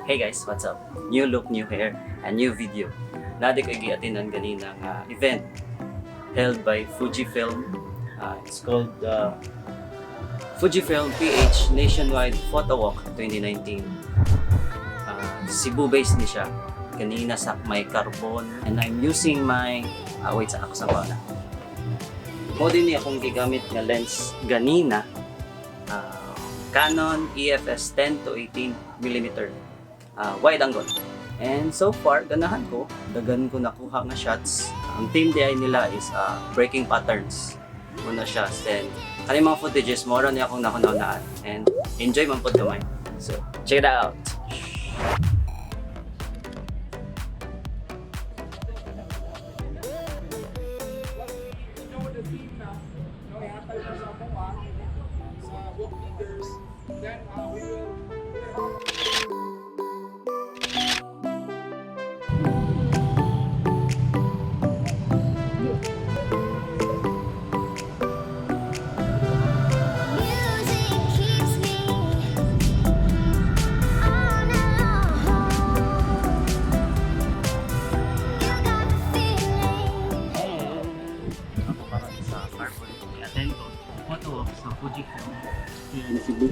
Hey guys, what's up? New look, new hair, and new video. Naa koy gi-attendan ganina nga event held by Fujifilm. It's called Fujifilm PH Nationwide Photo Walk 2019. Cebu based ni siya. Ganina sa may Carbon. And I'm using my... Wait, sa ako sa na. Mao din ni akong gigamit nga lens ganina. Canon EFS 10 to 18 mm wide angle. And so far, ganahan ko. Daghan ko nakuha nga shots. Ang theme diay nila is breaking patterns. Mao na siya. Then, kani mga footages, mao ni akong nahuna-hunaan. And enjoy man pod gamay. So, check it out! Know the team na, no, ihatag na sa mga sa walk leaders. Then we will Music keeps me all night long. You got the feeling. Ako para sa Carbon. I-attend ko. Photo walk sa Fujifilm here in Cebu.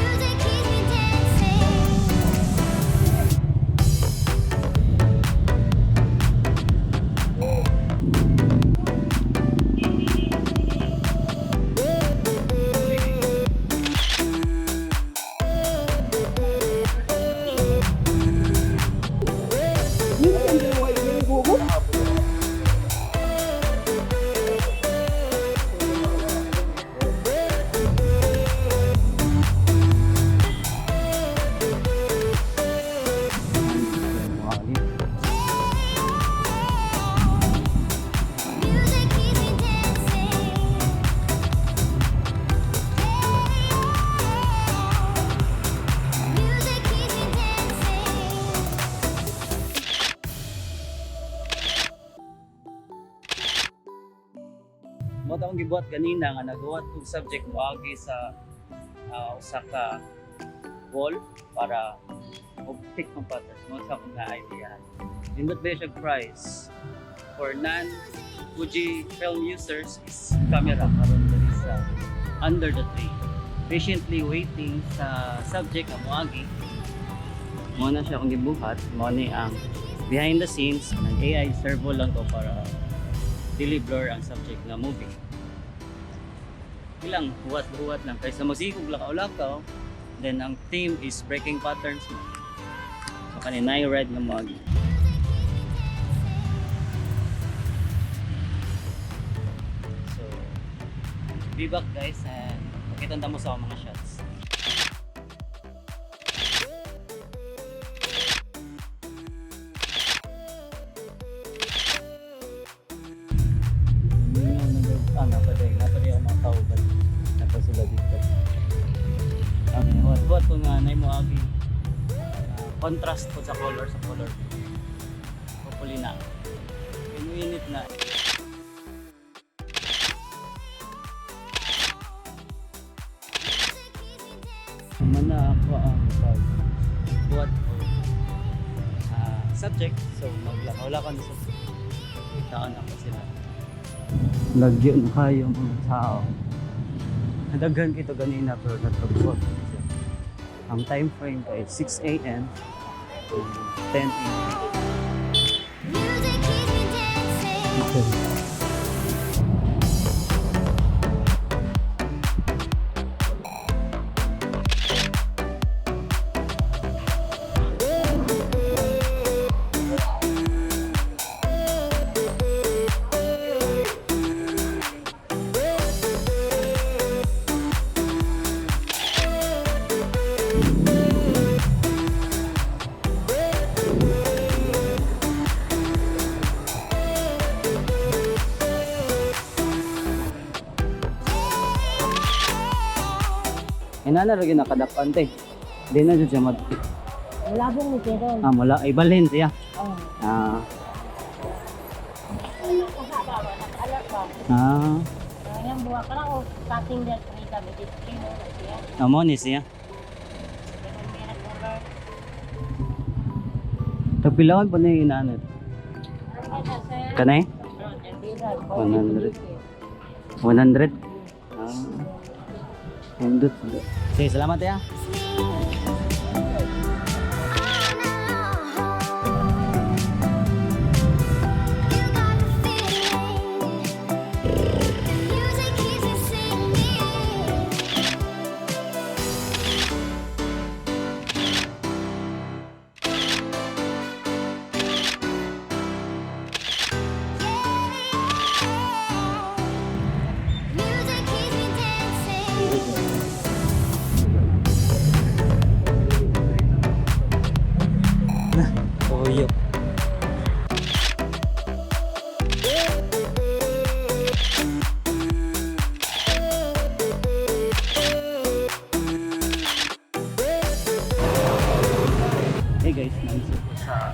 Music keeps me dancing. Music keeps me dancing. Music keeps me dancing. Mao akong gibuhat ganina nga nagawa og subject moagi sa usa ka wall para og pick ng patterns, mao sa akong na idea. Nindot ba siya price for non Fuji film users is camera karon diri sa under the tree, patiently waiting sa subject nga moagi. Mao na siya akong gibuhat. Mao ni ang behind the scenes. Nag AI servo lang ko para dili blur ang subject nga movie. Ilang huwat-huwat lang kaysa magsigog lakaw-lakaw. Then ang theme is breaking patterns mo. So kanina red nga moagi. So be back, guys, and pakita mo sa akong mga shots. Ah, napaday ako mga kauban. Napa sila dito. Ang huwat-huwat ko nga na mo agi contrast po sa color sa color. Hopefully na. Inuinit na. Mana ako ang pag buhat ko subject, so maglakaw-lakaw na sa kitaan ako sila. Lagyo na kayo mga tao. Nadaghan kito ganina pero nagkabuhat na siya. Ang time frame kay 6 a.m. to 10 a.m. Music keeps me dancing. Okay. Inana lagi nakadapan te. Di na jud siya mag Malabong ni Keron. Ah, mula ay balhin siya. Oh. Ah. pa. Ah, Ang buwa ka lang o cutting that tree kami dito mo na siya. Amo ni siya. Ganun may nag-over. Tagpilaon pa na yung inaanit. Ano ka, sir? Kanay? Oh, 100. 100? Ah. Nindot. Sige, salamat ya. You got the feeling. The music keeps me singing. Music keeps me dancing. Toyo. Hey guys, nandito ko sa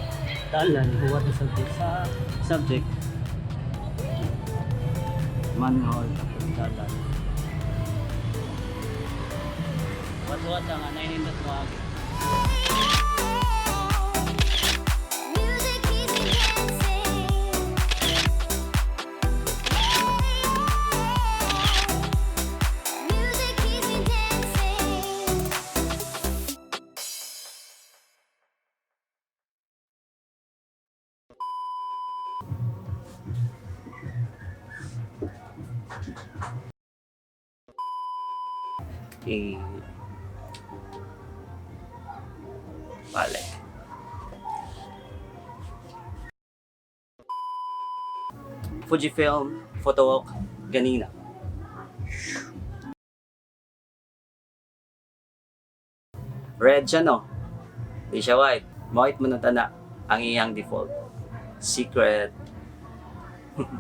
dalan, huwat na subject sa subject. Manhole, tapos dalan. Huwat-huwat ang anay nindot mo agi. Music keeps me dancing. Music keeps me dancing. Eh, bale. Fujifilm photowalk ganina. Red siya, no? Di siya white. White man ang tana ang iyang default. Secret.